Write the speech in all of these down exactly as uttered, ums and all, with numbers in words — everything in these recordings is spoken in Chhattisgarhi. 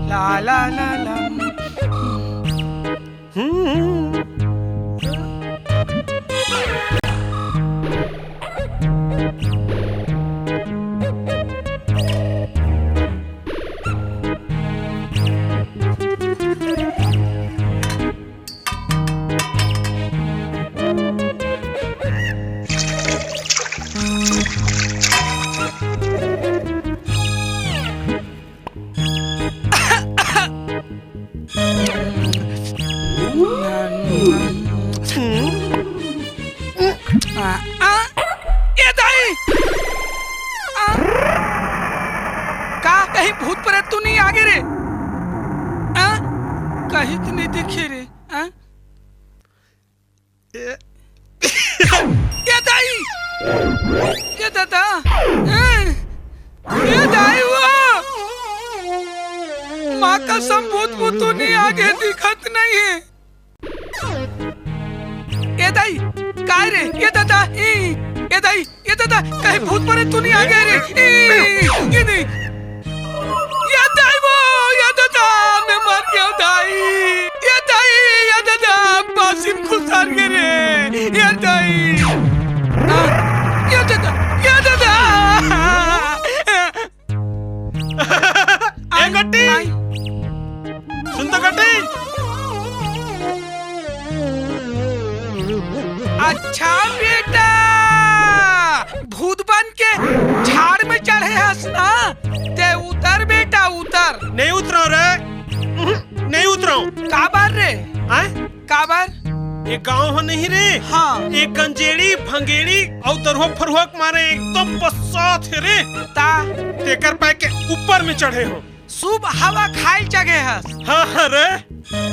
ला ला ला ला। हम्म। आ, आ, ए दाई! आ, का कहीं भूत प्रेत तो नहीं आगे रे? आ, कहीं तो नहीं दिखे रे? आ? ए, ए दाई! ए दादा! ए, ए दाई वो! माँ कसम, भूत भूत तो नहीं आगे दिखत नहीं है। ए दाई, काय रे? ए दादा, ए, ए दाई, ए दादा, कहीं भूत प्रेत तो नहीं आगे रे? ए, ए नहीं। ए दाई वो, ए दादा, मैं मर गया दाई। ए दाई, ए दादा, पासी म खुसार गे रे। ए दाई। आ, ए दादा, ए दादा। ए गट्टी। आई। सुन तो गट्टी। अच्छा बेटा, भूत बन के झाड़ में चढ़े हस ना, ते उतर बेटा, उतर। नहीं उतरव रे, नहीं उतरव। काबर रे? हैं? काबर? ये गांव ह नहीं रे। हाँ। ये गंजेड़ी, भंगेड़ी अउ दरुहा फरुहा के मारे एकदम बस्सात हे रे। ता? तेकर पाय के ऊपर में चढ़े हो। शुभ हवा खाए चघे हस। हाँ, हाँ रे।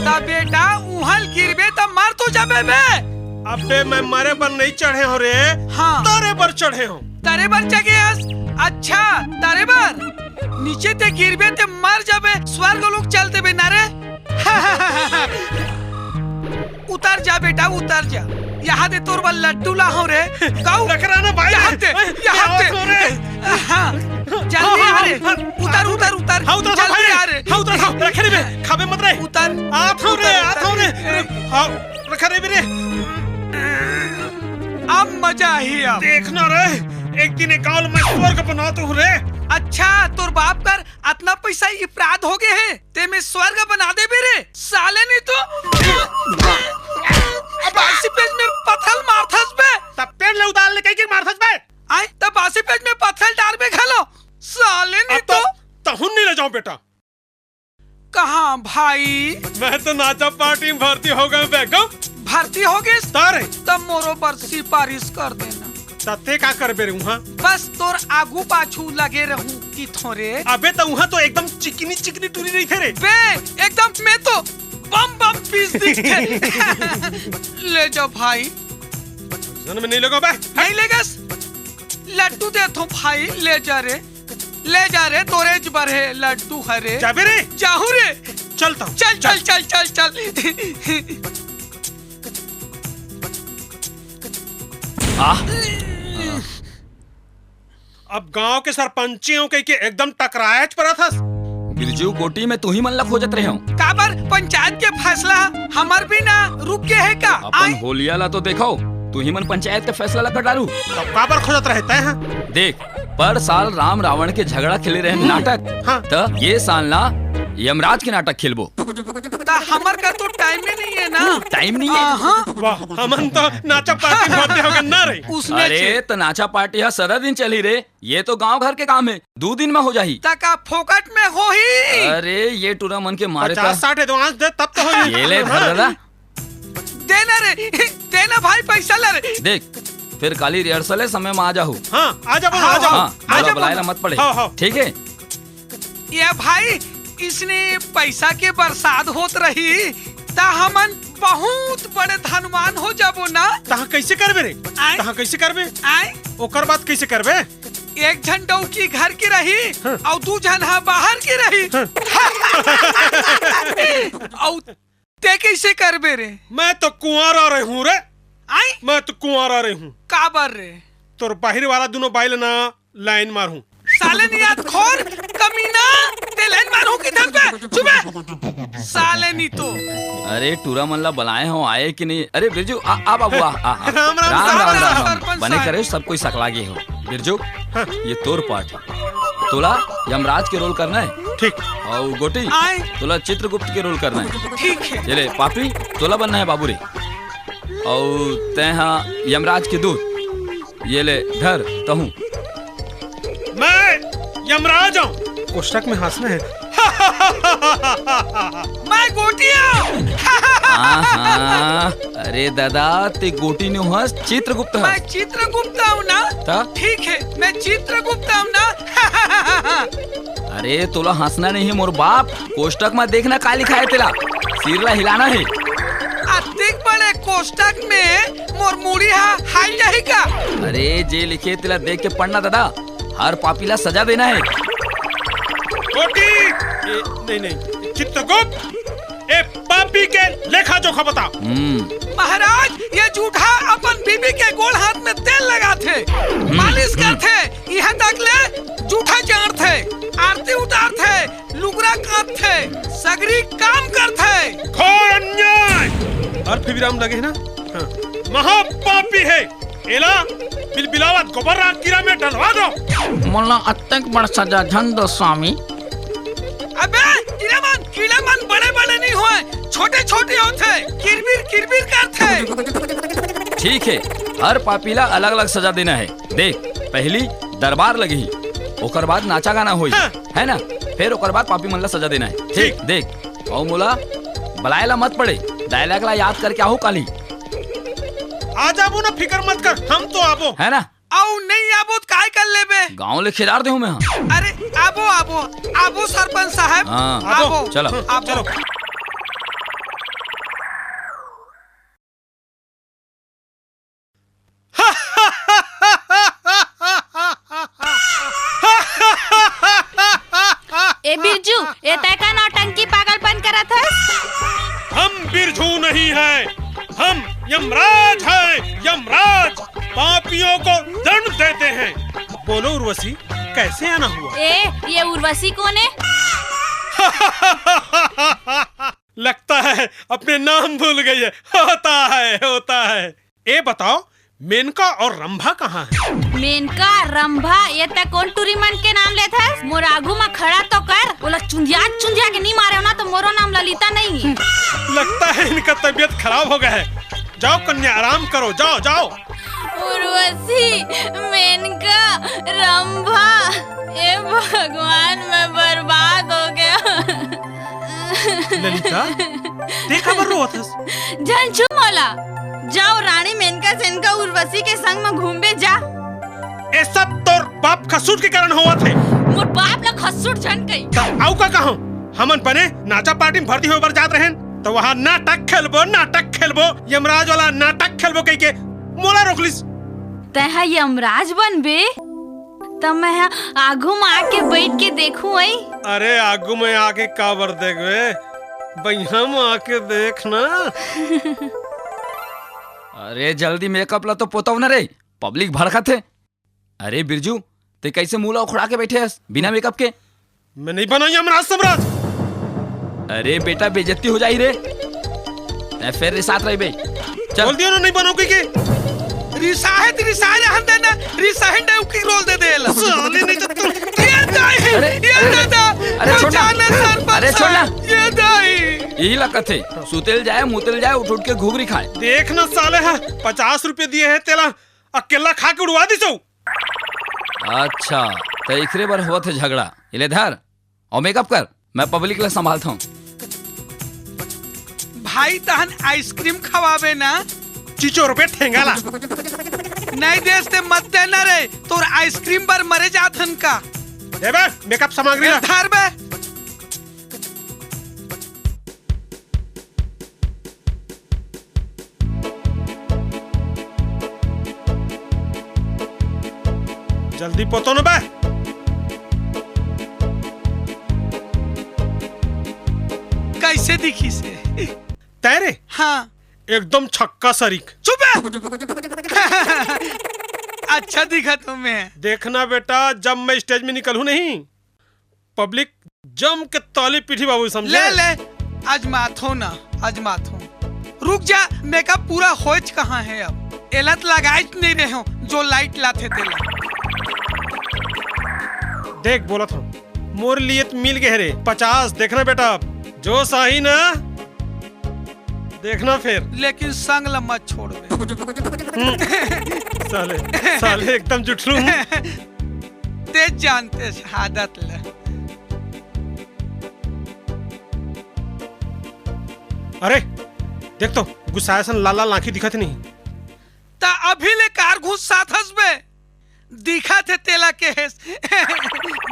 ता बेटा, उहल गिरबे त मर तो जाबे बे। अबे, मैं मरे बर नहीं चढ़े हो रे। हाँ। तरे बर चढ़े हो। तरे बर चघे हस? अच्छा, तरे बर। नीचे ते गिरबे ते मर जाबे, स्वर्ग लोक चल देबे ना रे। उतर जा बेटा, उतर जा। यहाँ दे तोर बर लड्डू ला हो रे। गऊ। रख रहा ना भाई। यहाँ दे, यहाँ दे। हाँ, जल्दी आ रे। उतर, उतर, उतर। हाँ, उतर, जल्दी आ रे। हाँ, उतर, हाँ, रखे रे बे, खाबे मत रे। उतर। आ, थो रे, उतर, आ, थो रे। उतर। हाँ, रखा रे बे रे। अब मजा ही अब। देखना रे, एक दिन ये गांव ल मैं स्वर्ग बना दूं रे। अच्छा, तोर बाप कर अतना पैसा इफराद हो गए हे, ते में स्वर्ग बना देबे रे, साले नहीं तो। बासी पेज में पत्थर मारथस बे। तब पेड़ ले उदाल ले कहीं के मारथस बे। आय, तब बासी पेज में पत्थर डाल बे घलो, साले नहीं तो। तहुन नहीं ले जाऊं बेटा। कहाँ भाई? मैं तो नाचा पार्टी में भर्ती हो गए बेगम। भर्ती हो गए? तारे। तब मोरो बर सिफारिश कर देना। तते का करबे रे उहाँ? बस तोर आगू पाछू लगे रहूं कि थोरे। अबे त उहाँ तो एकदम चिकनी चिकनी टूरी रहिथे रे। बे, एकदम में तो बम बम पीस दिखथे। ले जा भाई। जन्म नहीं लेगा बे। नहीं लेगस? लड्डू देथों भाई, ले जा रे। ले जा रे, तोरे ज बर हे लड्डू हरे। जाबे रे। जाहू रे। चलता हूँ। चल, चल, चल, चल, चल। आह। अब गांव के सरपंची हूँ कहिके एकदम टकरायच परत हस। बिरजू गोटी में तुही मन ला खोजत रहे हूँ। काबर पंचायत के फैसला हमर भी ना रुक गे हे का? अपन आय? होलिया ला तो देखो, तुही मन पंचायत के फैसला ला कर डारू। तब काबर खोजत रहे तैं ह? देख, पर साल राम रावण के झगड़ा खेले रहे हम्म। नाटक, हाँ। त ये साल ना यमराज के नाटक खेलबो। त हमर का तो टाइम ही नहीं है ना। टाइम नहीं है। हाँ। वाह, हमन तो नाचा पार्टी में भर्ती हो गए ना रे। उसने अरे, छे- त नाचा पार्टी हा सदा दिन चली रे। ये तो गांव घर के काम है, दू दिन में हो जाही। त का फोकट में होही? अरे, ये टूरा मन के मारे पचास साठ advance दे, तब तो होही। ये ले, धर दादा। देना रे, देना भाई, पैसा ला रे। देख, फिर काली rehearsal है, समय में आ जाहू। हाँ, आ जाबो, हाँ, आ जाबो। हाँ, आ मोला जाबो बुलाए ना। ला मत पड़े। हाँ, हाँ। ठीक है? ये भाई, इसने पैसा के बरसात होत रही, त हमन बहुत बड़े धनवान हो जाबो ना। तहाँ कैसे करबे रे? आय? तहाँ कैसे करबे? आय? ओकर बाद कैसे करबे? एक झन डौकी घर के रही, हाँ। अउ दू झन हा बाहर के रही। हाँ। अउ ते कैसे करबे रे? मैं तो कुंवारा रहूं रे। आई? मैं तो कुंवारा रहूं। काबर रे? तोर बाहिर वाला दुनो बाई ल ना लाइन मारहूं। साले नियाद खोर, कमीना, ते लाइन मारहूं कि धक बे? चुप बे, तो। अरे, टूरा मन ला बलाए हो, आए कि नहीं? अरे बिरजू, आ, आ बाबू, आ, आ, आ। राम, राम, राम, राम, राम, राम, राम। सरपंच बने साहब। करे, सब कोई सकला गे हो। बिरजू, हाँ। ये तोर पार्ट हे। तोला यमराज के रोल करना हे। ठीक। अउ गोटी, आए। तोला चित्रगुप्त के रोल करना हे। ठीक हे। ये ले, पापी, तोला बनना हे बाबू रे। अउ तैं हा यमराज के दूत। ये ले, धर, तहूँ। मैं यमराज हूँ। कोष्ठक में हाँसना हे। मैं गोटी हूँ। आहा, अरे दादा, तैं गोटी नो हस, चित्रगुप्त हस। मैं चित्रगुप्त हूँ ना? त? ठीक हे, मैं चित्रगुप्त हूँ ना? अरे, तोला हाँसना नहीं हे मोर बाप, कोष्ठक में देखना का लिखा हे तेला, सिर ला हिलाना हे। अतिक बड़े कोष्ठक में मोर मुड़ी हा हाल जाही का? अरे, जे लिखे तेला देख के पढ़ना दादा, हर पापी ला सजा देना हे। गोटी! ए, नहीं, नहीं, चित्रगुप्त, ए पापी के लेखा जोखा बता। हम्म। महाराज, ये जूठा अपन बीबी के गोड़ हाथ में तेल लगाथे, मालिश करथे, इहाँ तक ले जूठा चाढ़थे, आरती उतारथे, लुगरा कांदथे, सगरी काम करथे। घोर अन्याय! अर्थ विराम लगे हे ना? हाँ। महापापी हे। एला बिलबिलावत गोबर रा कीड़ा में डलवा दो। मोला अतेक बड़ सजा झन दो स्वामी। अबे, कीड़ा मन, कीड़ा मन बड़े बड़े नहीं होय, छोटे छोटे होथे, किरबिर किरबिर करथे। ठीक हे, हर पापी ला अलग अलग सजा देना हे। देख, पहली दरबार लगही, ओकर बाद नाचा गाना होही, हाँ। हे ना? फेर ओकर बाद पापी मन ला सजा देना हे। ठीक। देख, अउ मोला बलाए ला मत पड़े, dialogue ला याद करके आहू काली। आ जाबो ना, फिकर मत कर, हम तो आबो। हे ना? अउ नहीं आबो त काय कर लेबे? गाँव ले खेदार देहूँ मैं, हाँ। अरे आबो, आबो, आबो सरपंच साहब, हाँ। आबो, चलो। आबो। चलो। ए बिरजू, ए तै का नौटंकी पागलपन करत हस? हम बिरजू नहीं है, हम यमराज है, यमराज। पापियों को दंड देते हैं। बोलो उर्वशी, कैसे आना हुआ? ए, ये उर्वशी कौन है? लगता है अपने नाम भूल गई है। होता है, होता है। ए बताओ, मेनका और रंभा कहाँ है? मेनका, रंभा, ये तक कौन टूरी मन के नाम लेत हस? मोर आगू में खड़ा तो कर, ओला चुंदिया चुंदिया के नहीं मारे हो ना तो मोरो नाम ललिता नहीं। लगता है इनका तबीयत खराब हो गया है। जाओ कन्या, आराम करो, जाओ, जाओ। उर्वशी, मेनका, रंभा, ए भगवान, मैं बर्बाद हो गया। ललिता, ते काबर रोवत हस? झन छू मोला। जाओ रानी मेनका सेनका उर्वशी के संग म घूमबे जा। ए सब तोर बाप खसूट के कारण होवत हे। मोर बाप ला खसूट झन कही। त अउ का कहूं? हमन बने नाचा पार्टी में भर्ती होए बर जात रहेन, त वहां नाटक खेलबो, नाटक खेलबो, यमराज वाला नाटक खेलबो कहिके मोला रोक लिस। तैं ह यमराज बनबे? त मैं ह आगू म आके बैठ के देखूं, अई? अरे, आगू म आके काबर देखबे? बइहा म आके देख ना। अरे, जल्दी मेकअप ला तो पोतव ना रे, पब्लिक भड़कत हे। अरे बिरजू, ते कैसे मुंह ला उखड़ा के बैठे हस बिना मेकअप के? मैं नहीं बनाऊं यमराज सम्राट। अरे बेटा, बेइज्जती हो जाही रे। तैं फेर रिसात रहिबे। चल। बोल दियो ना, नहीं बनाऊं कहिके। रिसाहे त रिसाहे रहन दे ना, रिसाहे न उकी रोल दे दे ला। साले नहीं तो तू ये दाई, अरे, ये अरे, दादा, अरे छोड़ ना। बचा ले सरपंच अरे छोड़ ना। साहब, ये दाई। यही ला कथे, सुतेल जाए, मुतेल जाए, उठ उठ के घुघरी खाए। देख ना साले, हा पचास रुपये दिए हैं तेला, अकेला खा के उड़वा दिसो। अच्छा, त इखरे बर होवत हे झगड़ा। इले धर, अउ मेकअप कर, मैं पब्लिक ला संभालत हूँ। भाई, तहन आइसक्रीम खवाबे ना? चिचोर बे ठेंगा ला। नहीं देस ते मत देना रे, तोर आइसक्रीम बर मरे जात हन का? ए बे, मेकअप सामग्री ला। धर बे। जल्दी पोतो न बे। कैसे दिखिस हे? तैं रे? हाँ। एकदम छक्का सरीक। चुप बे। अच्छा दिखत हूँ मैं। देखना बेटा, जब मैं स्टेज में निकलूँ नहीं, पब्लिक जम के ताली पीटी बाबू, समझे? ले, ले। आजमाथो ना, आजमाथो। रुक जा, मेकअप पूरा होच कहाँ है अब? एला त लगाइच नहीं रहे हो, जो लाइट लाथे तेला। देख, बोलत हो, मोर लिए त मिल गए रे पचास। देखना बेटा, अब जोश आही ना, देखना फिर। लेकिन संग ल मत छोड़बे। हम्म, साले, साले एकदम जुठलू हूँ। ते जानते आदत ल। अरे, देख तो, गुस्साए सन लाल लाल आँखी दिखत नहीं। त अभी ले कार घुस साथ हस बे। दिखत हे तेला केहेस।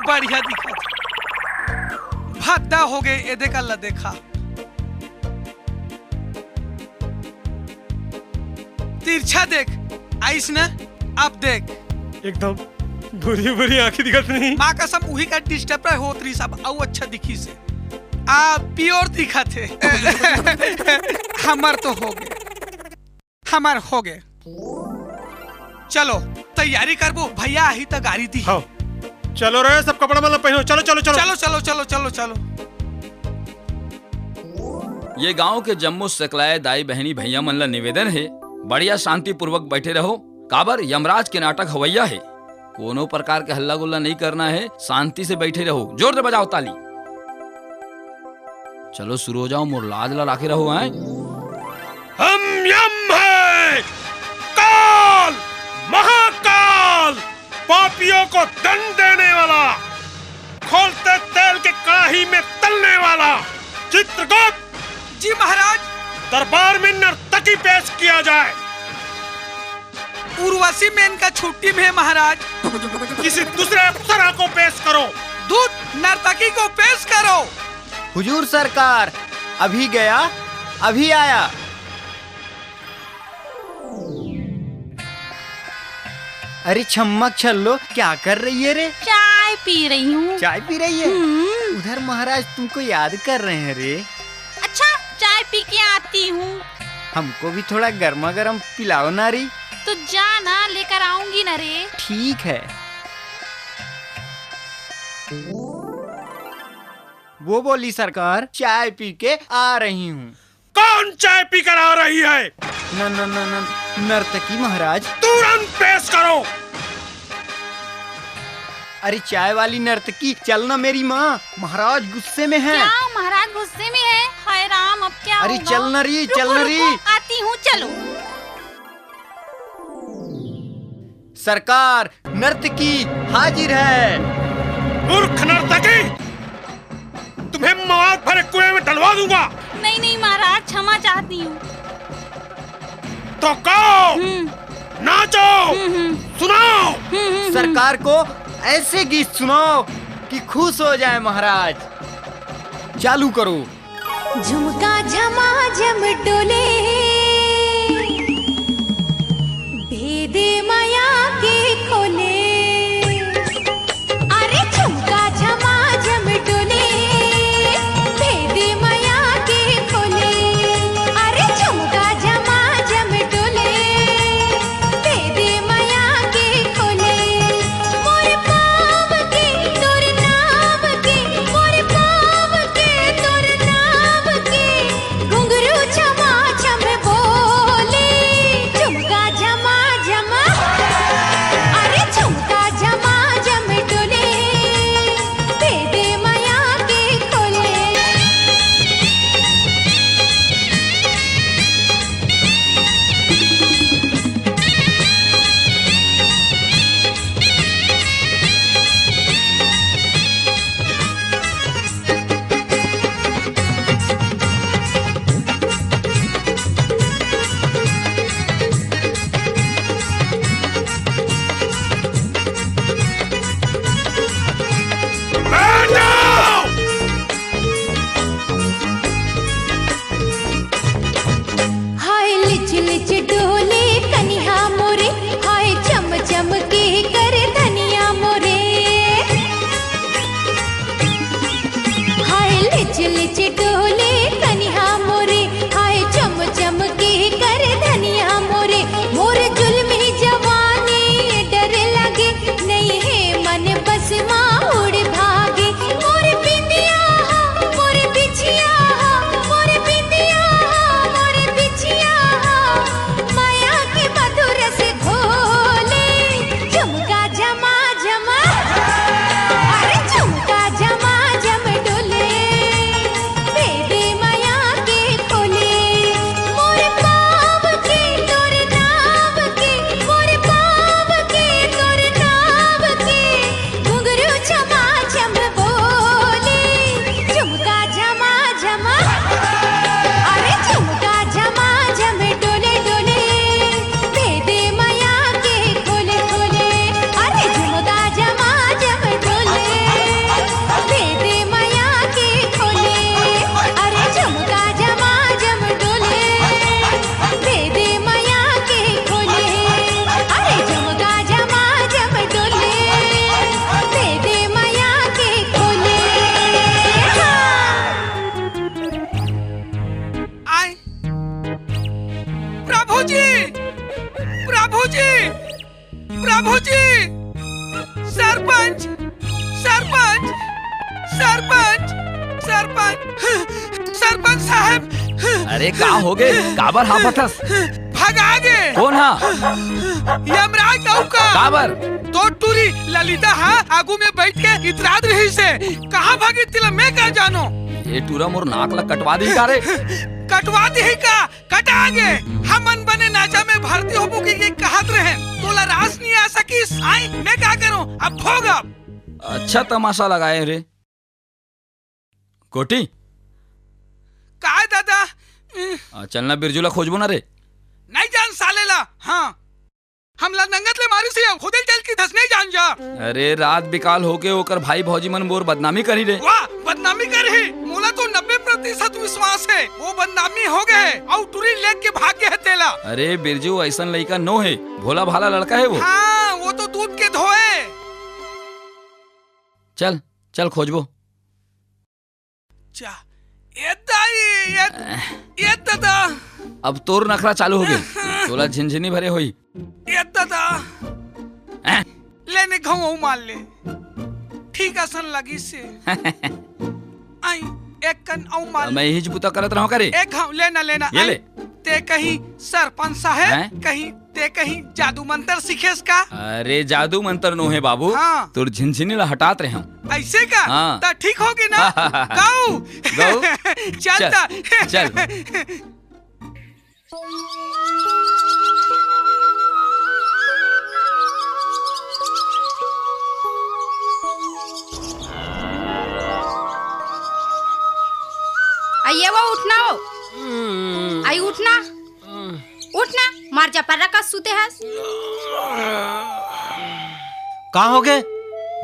बढ़िया दिखत हे। भद्दा हो गए, एदे कर ला देखा। तिरछा देख, आइस न, अब देख। एकदम भूरी भूरी आँखी दिखत नहीं। माँ कसम, उही का डिस्टर्ब होत रही सब, अउ अच्छा दिखी से। आ, प्योर दिखत हे। हमर तो हो गए, हमर हो गए। चलो, तैयारी करबो, भैया आही त गाड़ी दी। हाँ। चलो रे, सब कपड़ा मन ला पहनो। चलो, चलो, चलो। चलो, चलो, चलो, चलो, चलो। ये गांव के जम्मो सकलाए दाई बहनी भैया मन ला निवेदन हे, बढ़िया शांतिपूर्वक बैठे रहो। काबर यमराज के नाटक हवैया हे, कोनो प्रकार के हल्ला गुल्ला नहीं करना है, शांति से बैठे रहो। जोर से बजाओ ताली। चलो शुरू हो जाओ, मोर लाज ला राखे रहो, हैं? हम यम है, काल, महाकाल, पापियों को दंड देने वाला, खोलते तेल के कढ़ाई में तलने वाला चित्रगुप्त। जी महाराज। दरबार में नर्तकी पेश किया जाए। उर्वशी मेनका छुट्टी में है महाराज। किसी दूसरे अप्सरा को पेश करो। दूत नर्तकी को पेश करो। हुजूर सरकार, अभी गया, अभी आया। अरे छम्मक छल्लो, क्या कर रही है रे? चाय पी रही हूँ। चाय पी रही है? हम्म। उधर महाराज तुमको याद कर रहे हैं रे। अच्छा, चाय पी के आती हूँ। हमको भी थोड़ा गर्मा गर्म पिलाओ ना रे। तो जा ना, लेकर आऊंगी ना रे। ठीक है। वो बोली, सरकार, चाय पी के आ रही हूँ। कौन चाय पीकर आ रही है? न, न, न, न, नर्तकी महाराज। तुरंत पेश करो। अरे चाय वाली नर्तकी, चल ना मेरी माँ, महाराज गुस्से में है। क्या महाराज गुस्से में है? हाय राम, अब क्या अरे होगा? चल ना री, रुको, चल ना री। रुको, आती हूँ, चलो। सरकार, नर्तकी हाजिर है। मूर्ख नर्तकी, तुम्हें मवाद भरे कुएं में डलवा दूंगा। नहीं, नहीं महाराज, क्षमा चाहती हूँ। तो गाओ, हम्म। नाचो, हम्म, हम्म। सुनाओ। हम्म, हम्म, हम्म। सरकार को ऐसे गीत सुनाओ कि खुश हो जाए महाराज। चालू करो। झुमका झमाझम डोले, भेदे मया के खोले। अरे झुमका झमाझम डोले, भेदे मया के खोले। अरे झुमका झमाझम डोले, भेदे मया के खोले। मोर पाँव के तोर नाम के, मोर पाँव के तोर नाम के, घुंघरू छमा छम बोले, झुमका झमा झम, अरे झुमका झमा झम डोले, भेदे मया के खोले। हाय लिच लिच डोले कनिहा मोरे, हाय चम चम के कर धनिया मोरे। हाय लिच लिच डोले कनिहा मोरे, हाय चम चम के कर धनिया मोरे। मोर जुल्मी जवानी डर लगे, नहीं है मन बस मा उड़ भागे। मोर बिंदिया हा, मोर बिछिया हा, सरपंच, सरपंच, सरपंच साहब। अरे, का होगे? काबर हाफत हस? भगा गे। कोन हा? यमराज नौकर। काबर? तोर टूरी ललिता हा आगू में बइठ के इतरात रहिस हे। कहाँ भागिस तेला मैं का जानों? ए टूरा मोर नाक ला कटवा दिही का रे? कटवा दिही का? कटा गे। हमन बने नाचा में भर्ती होबो कहिके कहत रहेन। तोला रास नइ आ सकिस। आई, मैं का करों? अब भोग अब। अच्छा तमासा लगाए रे। गोटी। काय दादा? आ, चल ना बिरजू ला खोजबो ना रे। नइ जान साले ला। हाँ। हमला नंगत ले मारिस हे, खुदे जल की धस नइ जान जा। अरे रात बिकाल होके ओकर भाई भौजी मन मोर बदनामी करही रे। वाह, बदनामी करही। मोला तो नब्बे प्रतिशत विश्वास हे, वो बदनामी होगे हे, अउ टूरी लेके भाग गे हे तेला। अरे बिरजू अइसन लइका नो हे, भोला भाला लड़का हे वो। हाँ, वो तो दूध के धोए। चल, चल खोजबो। जा, ए दाई, ए, ए दादा। अब तोर नखरा चालू होगे। तोला झिनझिनी भरे होही। ए दादा। ले ने घांव अउ मार ले। ठीक असन लगिस हे। आई, एक कन अउ मार ले। मैं इहीच बुता करत रहूं का रे? एक घांव, ले ना, ले ना। ये आई, ले। ते कहीं सरपंच साहेब, हैं? कहीं ते कहीं जादू मंतर सीखेस का? अरे जादू मंतर नो हे बाबू, हाँ। तोर झिनझिनी ला हटात रहेंव। अइसे का? हाँ। त ठीक होगे ना? गऊ। गऊ? चल चल, त। चल। आइए वो उठना हो। आई उठना। उठ ना, मार जा पर्रा कस सुते हस। का होगे?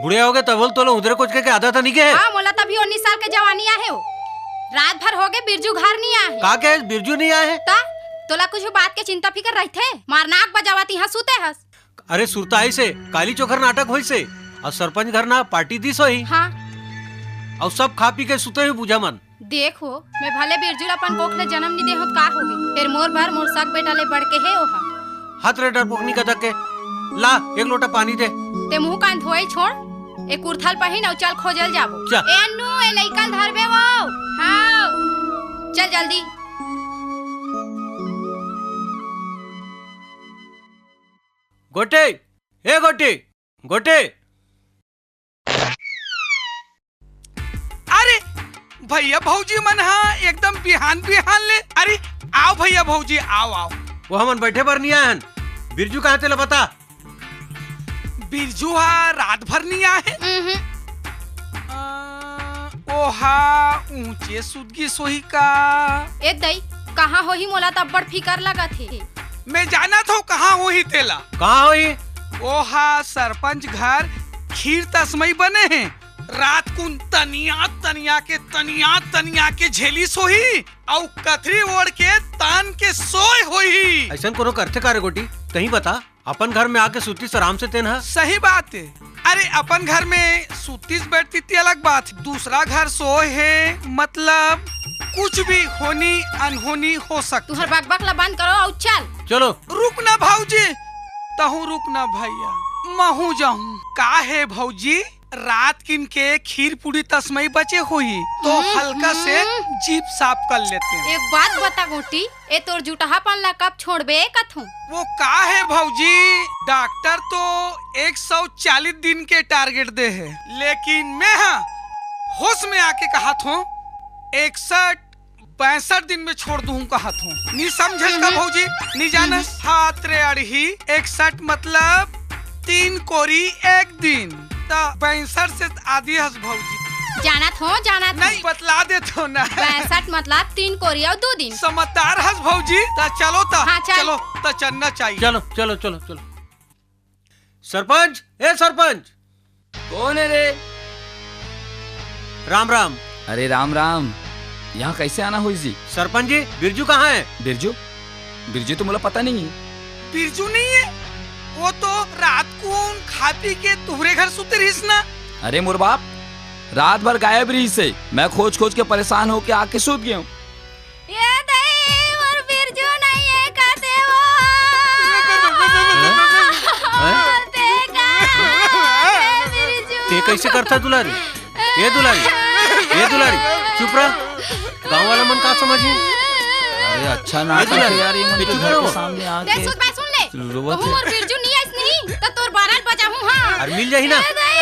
बुढ़िया होगे तभो ले तोला उंदरे कोचके के आदत नइ गे हे? हाँ, मोला तभी उन्नीस साल के जवानी आहे हो। रात भर होगे बिरजू घर नइ आहे। का के बिरजू नइ आहे? त तोला कुछ बात के चिंता फिकर रहिथे? मार नाक बजावत इहाँ सुते हस। अरे सुरताइस हे, काली चोखर नाटक होइस हे, अउ सरपंच घर ना पार्टी दिस होही। हाँ। अउ सब खा पी के सुते होही बूझा मन। देख वो, मैं भले बिरजू ल अपन कोख ले जनम नइ दे हों त का होगे, फेर मोर बर मोर सग बेटा ले बढ़ के हे ओहा। हत रे डरपोकनी कतक के, ला एक लोटा पानी दे। ते मुंह कान धोए छोड़, ए कुरथा ल पहिन अउ चल खोजे ल जाबो। चल। ए अन्नू, ए लइका ल धरबे वो। हाँ, चल जल्दी। गोटे, ए गोटे, गोटे। अरे भैया भौजी मन हा एकदम बिहान बिहान ले। अरे आओ भैया भौजी, आओ, आओ। वो हमन बैठे बर नइ आए हन। बिरजू कहाँ तेला बता। बिरजू हा रात भर नइ आहे। उहुं। अ, ओहा ऊंचे सुत गिस होही का? ए दई, कहाँ होही मोला त अब्बड़ फिकर लगत हे। मैं जानत हूँ कहाँ होही तेला। कहाँ होही? ओहा सरपंच घर खीर तसमई बने हे। रात कुन तनिया तनिया के, तनिया तनिया के झेलिस होही, अउ कथरी ओढ़ के तान के सोए होही। अइसन कोनो करथे का रे गोटी? तहीं बता, अपन घर में आके सुतिस आराम से तेन ह। सही बात हे। अरे अपन घर में सुतिस बैठतिस ते अलग बात हे, दूसरा घर सोए हे, मतलब कुछ भी होनी अनहोनी हो सकथे। तुहर बकबक ला बंद करो अउ चल। चलो। रुक ना भौजी, तहूँ रुक ना भैया, महूँ जाहूँ। का हे भौजी, रात किन के खीर पूड़ी तसमई बचे होही, तो हम्म, हल्का से हम्म। जीभ साफ कर लेते हैं। एक बात बता गोटी, ए तोर जुटहापन ला कब छोड़बे कथूं? वो का हे भौजी, डॉक्टर तो एक सौ चालीस दिन के टारगेट दे हे, लेकिन मैं हा होश में आके कहत हूँ, इकसठ पैंसठ दिन में छोड़ दूँ कहत हूँ। नी समझस का हम्म। भौजी? नी जानस? हम्म। हाथ रे अड़ही, इकसठ मतलब तीन कोरी एक दिन, त पैंसठ से आधी हस भौजी। जानत हो, जानत नहीं, हो। बतला देत हो ना। पैंसठ मतलब तीन कोरी अउ दू दिन। समझदार हस भौजी, त चलो त, हाँ, चल। चलो त चलना चाहिए। चलो, चलो, चलो, चलो। सरपंच, ए सरपंच। कौन है रे? राम राम। अरे राम राम, यहाँ कैसे आना होइस जी? सरपंच जी, बिरजू कहाँ है? बिरजू? बिरजू तो मोला पता नहीं है। बिरजू नहीं है? वो तो रात कुन खा पी के तुहरे घर सुते रहिस ना। अरे मोर बाप, रात भर गायब रहिस हे। मैं खोज खोज के परेशान होके आके सुत गया हूँ। ए दई, मोर बिरजू नहीं है का देवो। हैं? देखा, ए बिरजू। ते कैसे करता दुलारी? ए दुलारी। ए दुलारी, चुप रह। गांव वाला मन का समझही? अरे अच्छा ना ए दुलारी, यार, ये मन ये के चुप घर रहो। के सामने आके देख सुन, भाई, सुन ले। रोवत कहूँ है। मोर बिरजू नहीं आइस नहीं, तो तोर बारह बजाहूँ, हाँ। अरे मिल जाही ना। ए दाई,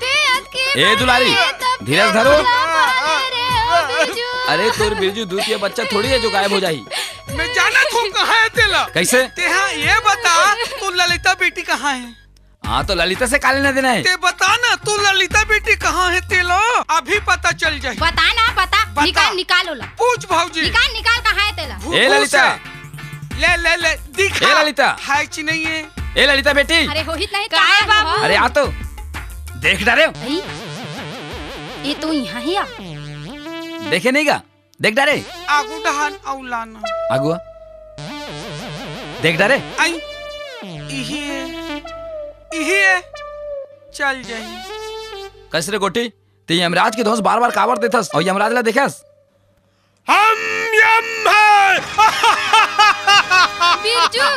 ते अतके ए दुलारी, बात है, तब धीरज ते धरो। बोला पाले रे, ओ बिरजू। अरे तोर बिरजू दूध के बच्चा थोड़ी है जो गायब हो जाही। मैं जानत हूँ कहाँ है तेला। कैसे? ते हाँ ये बता, तोर ललिता बेटी कहाँ है? हाँ, तो ललिता से काले ना देना है। ते बता ना, तोर ललिता बेटी कहाँ है तेला? अभी पता चल जाही। बता ना, बता। बता। निकाल, निकाल ओला। पूछ भौजी। निकाल, निकाल, कहाँ है तेला? ए ललिता। ले, ले, ले, दिखा। ए ललिता। है कि नहीं है? ए ललिता बेटी। अरे होहित नहीं, काय कहाँ है बाबू? वो? अरे आ तो। देख डारे। आई? ये तो यहाँ ही आ। देखे नहीं का? देख डारे। आगू डहान अउ लाना। आगू। देख डारे। आई। इही है। इही है। चल जाही। कस रे गोटी, ते यमराज के दोस बार-बार काबर देथस? अउ यमराज ला देखस? हम यम है। बिरजू,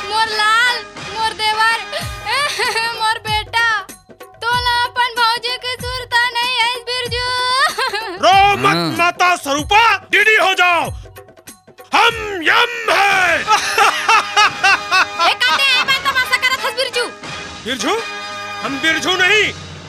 मोर लाल, मोर देवर, मोर बेटा, तोला अपन भौजी के सुरता नहीं आइस, बिरजू। रो मत हाँ। माता स्वरूपा, डीडी हो जाओ। हम यम है। ए, काते ए बात तमाशा करत हस, बिरजू? बिरजू? हम बिरजू नहीं,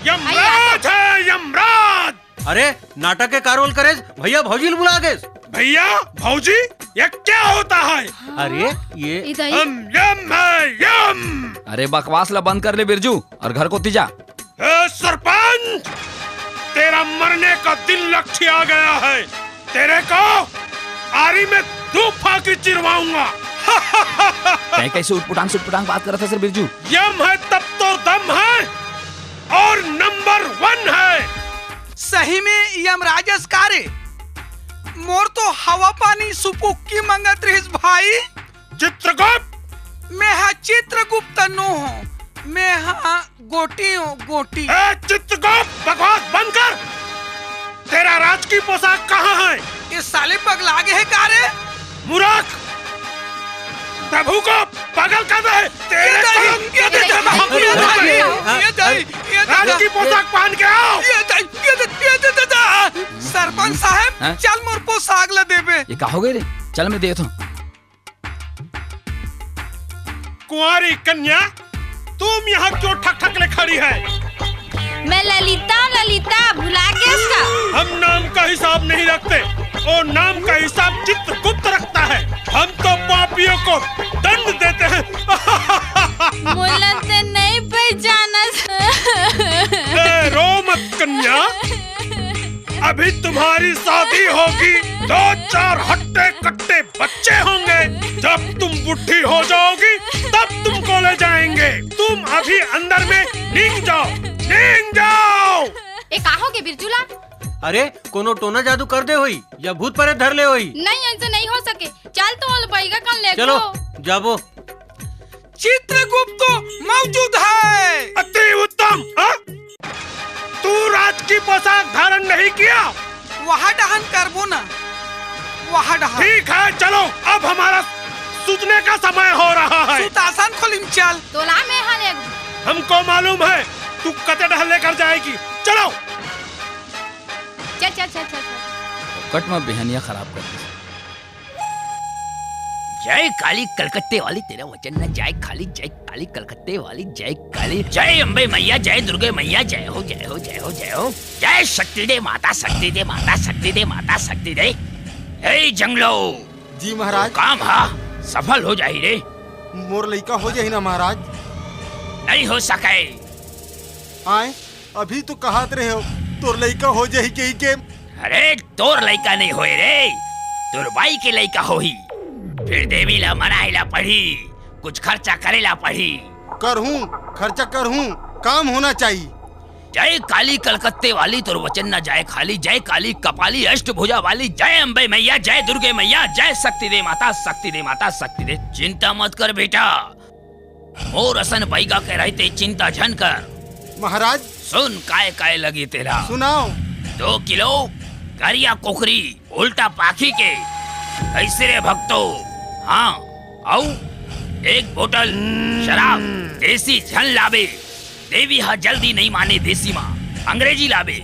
यमराज है, यमराज। अरे, नाटक के का रोल करेस? भैया भौजी ल बुला गेस। भैया, भौजी, ये क्या होता है? अरे, ये इधर ही। हम यम है, यम। अरे, बकवास ला बंद कर ले बिरजू, और घर कोती जा। ए सरपंच, तेरा मरने का दिन लक्ष्य आ गया है। तेरे को आरी में दो फांकी चिरवाऊंगा। तैं कैसे उटपुटांग सुटपुटांग बात करत हस रे बिरजू? यम है तब तो दम है, और नंबर वन है। सही में यमराज अस का रे? मोर तो हवा पानी सुपुक्की मंगत रहिस भाई। चित्रगुप्त। मैं हा चित्रगुप्त नो हों, मैं हा गोटी हों, गोटी। ए, चित्रगुप्त, बकवास बंद कर। तेरा राजकी पोशाक कहाँ है? ये साले पगला गे हे का रे? मूर्ख, प्रभु को पागल कर दे। तेरे ये दाई, को ये दाई, ये दाई, ये दाई, ये दाई। राजकी पोशाक पहन के आओ। ये दाई, ये दाई, ये दाई, ये दाई। सरपंच साहब, हाँ? चल मोर पोशाक ला देबे। ये का हो गे रे? चल मैं देत हों। कुंवारी कन्या, तुम यहाँ क्यों ठक ठक ले खड़ी है? मैं ललिता, ललिता, भुला गेस का? हम नाम का हिसाब नहीं रखते, और नाम का हिसाब चित्रगुप्त रखता है। हम तो पापियों को दंड देते हैं। मोला ते नहीं पहचानस। ए, रो मत कन्या, अभी तुम्हारी शादी होगी, दो चार हट्टे कट्टे बच्चे होंगे। जब तुम बुढ़ी हो जाओगी, तब तुमको ले जाएंगे। तुम अभी अंदर में नींग जाओ, नींग जाओ। ए, का हो गे बिरजू ला? अरे, कोनो टोना जादू कर दे होही या भूत परेत धर ले होही। नहीं, ऐसे नहीं हो सके। चल तो ओला बइगा कन ले चलो, को। जाबो। चित्रगुप्त तो मौजूद है। अति उत्तम। हाँ? तू राजकी पोशाक धारण नहीं किया? वहाँ डहान करबो ना, वहाँ डहान। ठीक है, चलो, अब हमारा सूतने का समय हो रहा है। सुतासन खोलिम चल। तोला मैं हा लेगो। हमको मालूम है, तू कते डहर लेकर जाएगी। चलो। चल, चल, चल, चल, चल। कट में बिहनिया खराब कर दी। जय काली कलकत्ते वाली, तेरा वचन न जाए खाली। जय काली कलकत्ते वाली, जय काली, जय अम्बे मैया, जय दुर्गे मैया, जय हो, जय हो, जय हो, जय हो। जय शक्ति दे माता, शक्ति दे माता, शक्ति दे माता, शक्ति दे। हे जंगलो, जी महाराज। काम हा सफल हो जाही रे। मोर लइका हो जाही ना महाराज? नहीं हो सके। आए, अभी तो कहत रहे हो तोर लइका हो जाही कही के। अरे, तोर लइका नहीं होए रे, तोर बाई के लइका होही। फिर देवी ला मनाए ला पड़ही, कुछ खर्चा करे ला पड़ही। करहूँ, खर्चा करहूँ, काम होना चाहिए। जय काली कलकत्ते वाली, तोर वचन न जाए खाली। जय काली कपाली अष्टभुजा वाली, जय अम्बे मैया, जय दुर्गे मैया, जय शक्ति दे माता, शक्ति दे माता, शक्ति दे। चिंता मत कर बेटा, मोर असन बइगा के रहिते चिंता झन कर। महाराज। सुन, काय काय लगी तेला। सुनाओ। दो किलो करिया कुकरी, उल्टा पाखी के, कैसे रे भक्तो? हाँ, अउ एक बोतल शराब, देसी झन लाबे। देवी हा जल्दी नहीं माने देसी मा, अंग्रेजी लाबे।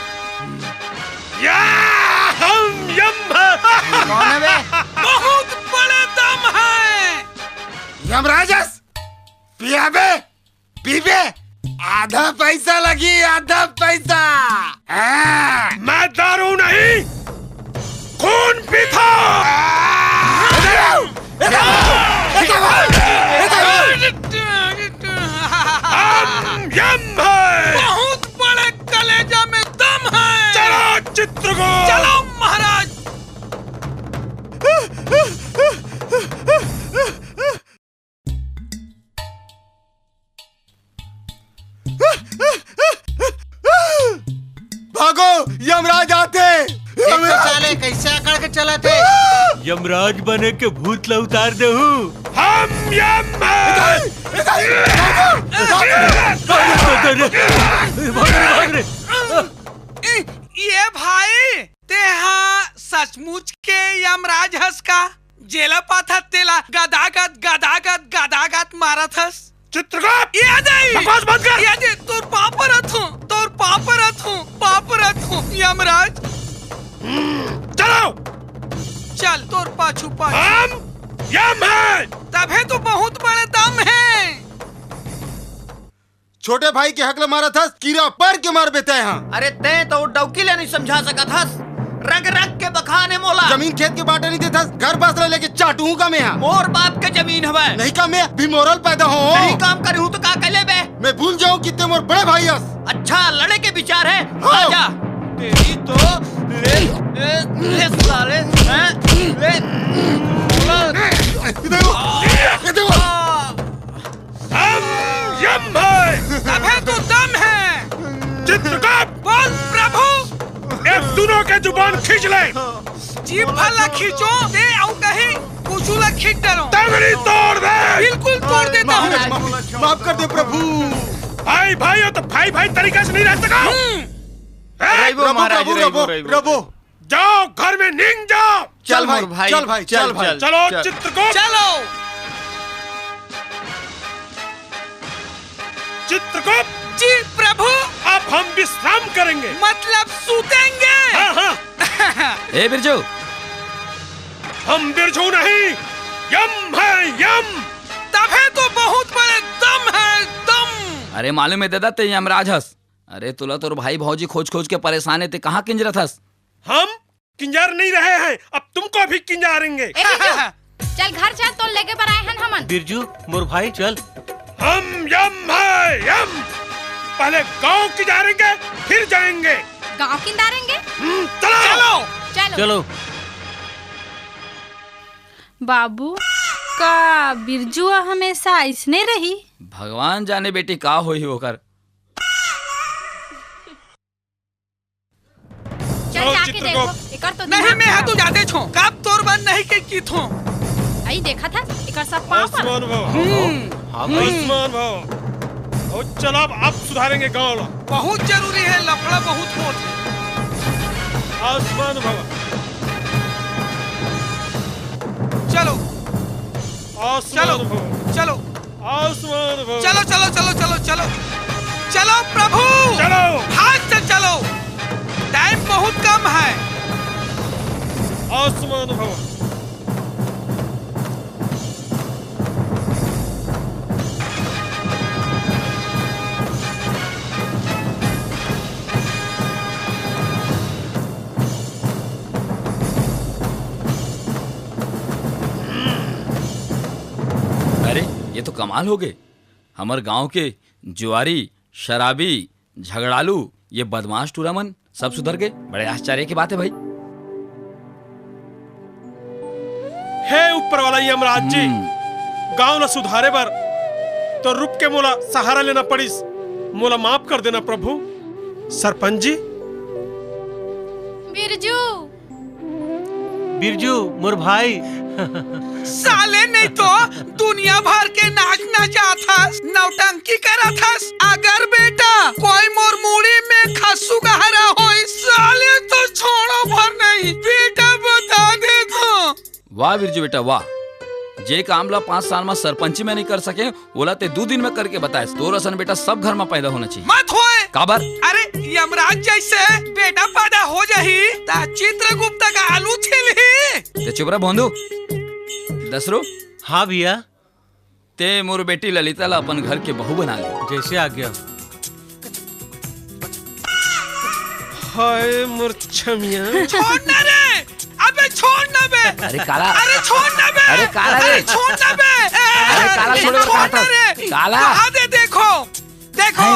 या हम यम है। कौन है बे? बहुत बड़े दम है। यमराजस, पियाबे, पीबे, आधा पैसा लगी, आधा पैसा। हाँ। मैं दारू नहीं, खून पीता। हम यम है। बहुत बड़े कलेजा में दम है। चलो चित्रगुप्त। चलो महाराज। भागो, यमराज आथे। देख तो साले, कैसे अकड़ के चलत हे। यमराज बने के भूत ला उतार देहूं। हम यम हैं। भागो, भागो, भागो। ए, ये भाई, तेहा सचमुच के यमराज हस का? जेला पाथत तेला गदागद, गदागद, गदागद मारत हस। चित्रगुप्त! ये दे! बकवास बंद कर! ये दे, तोर पाँव परत हूँ, तोर पाँव परत हूँ, पाँव परत हूँ, यमराज। हम्म, चलो! चल, तोर पाछू, पाछू। हम यम हैं! तभे तो बहुत बड़े दम है। छोटे भाई के हक ल मारत हस, कीरा पर के मारबे तैं हा। अरे तैं तो डौकी ले नहीं समझा सकत हस। रग रग के बखाने मोला। जमीन खेत के बांटे नहीं देत हस, घर बासरा लेके चाटू हूँ का मैं हा। मोर बाप के जमीन हवय। नहीं का मैं भी मोरल पैदा हो। नहीं काम करी हूँ तो का कर लेबे? मैं भूल जाऊँ कि तैं मोर बड़े भाई हस। अच्छा लड़े के विचार है? हाँ। आजा। तेरी तो, ए, ए, ए, साले, हैं? ए, इधर वो, इधर वो। हम यम है। तभे तो दम है। चित्रगुप्त। बोल प्रभु। एक दोनों के जुबान खींच ले। जीभ भर ला खींचो, ते अउ कहीं कुछु ला खींच डालो। तगड़ी तोड़ दे। बिल्कुल तोड़ देता हूँ। माफ, माफ कर दे प्रभु। भाई भाई हो तो भाई भाई तरीका से नहीं रह सका। हम्म। ए, रहिबो रबो, महाराज, रबो, रहिबो, रबो, रहिबो। रबो। जाओ, घर में नींद जाओ। चल चल भाई, मोर भाई, चल भाई, चल, चल भाई। चल, चलो, चल। चित्रगुप्त। चलो। चित्रगुप्त। जी प्रभु। अब हम विश्राम करेंगे। मतलब सूतेंगे? हाँ, हाँ। ए बिरजू। हम बिरजू नहीं, यम है, यम। तभे तो बहुत बड़े दम है, दम। अरे मालूम है दादा, ते यमराज हस। अरे तुला तोर भाई भौजी खोज खोज के परेशान है, ते कहाँ किंजरत हस? हम किंजार नहीं रहे हैं, अब तुमको भी किंजारेंगे। ए बिरजू, चल घर चल, तोर लेगे बर आए हन हमन। बिरजू, मोर भाई, चल। हम यम है, यम। पहले गांव किंजारेंगे, फिर जाएंगे। गांव किंजारेंगे? हम्म, चलो। चलो। चलो। चलो। बाबू, का बिरजू ह हमेशा अइसने रही? भगवान जाने बेटी, का होही ओकर। चल, जाके देखो, एकर तो नहीं, दिमाग मैं हा खराब। तो जाते छो, कब तोर बन नहीं के की थो। आई देखा था, एकर सब पाँव पर। आयुष्मान भव। हम्म। हाँ भाई। आयुष्मान भव। और चल, अब, अब सुधारेंगे गांव ला। बहुत जरूरी है, लफड़ा बहुत होत है। आयुष्मान भव। चलो। आयुष्मान चलो, भव। चलो। आयुष्मान भव। चलो, चलो, चलो, चलो, चलो। चलो प्रभु। चलो। हाथ से चलो। टाइम बहुत कम है। आयुष्मान भव। अरे, ये तो कमाल हो गए। हमर गांव के जुआरी, शराबी, झगड़ालू, ये बदमाश टूरा मन सब सुधर गए। बड़े आश्चर्य की बात है भाई। हे ऊपर वाला यमराज जी, हम्म। गांव ला सुधारे बर तो रुक के मोला सहारा लेना पड़िस, मोला माफ कर देना प्रभु। सरपंच जी। बिरजू। बिरजू, मोर भाई। साले नहीं तो दुनिया भर के नाच नचात हस, नौटंकी करत हस। अगर बेटा कोई मोर मुड़ी में खस्सू गहरा होई, साले तो छोड़ो भर नहीं, बेटा बता दे तो। वाह बिरजू बेटा, वाह। जे काम ला पाँच साल में सरपंची में नहीं कर सके, ओला ते दू दिन में करके बताएस। तोर असन बेटा सब घर में पैदा होना चाहिए। मत होए। काबर? अरे, यमराज जैसे बेटा पैदा हो जाए, ही, ता चित्रगुप्त का आलू छील ही। ते चुप रह भोंदू। दसरू। हाँ भैया। ते मोर बेटी ललिता ला अपन घर के बहू बना ले। जैसे आज्ञा। हाय मोर छमिया। छोड़ ना रे, अबे छोड़ ना बे। अरे काला। अरे छोड़ ना बे। अरे काला रे। अरे छोड़ ना बे। ए, अरे काला, छोड़े बर छोड़ कहा ना था। रे। काला। कहा दे देखो, देखो।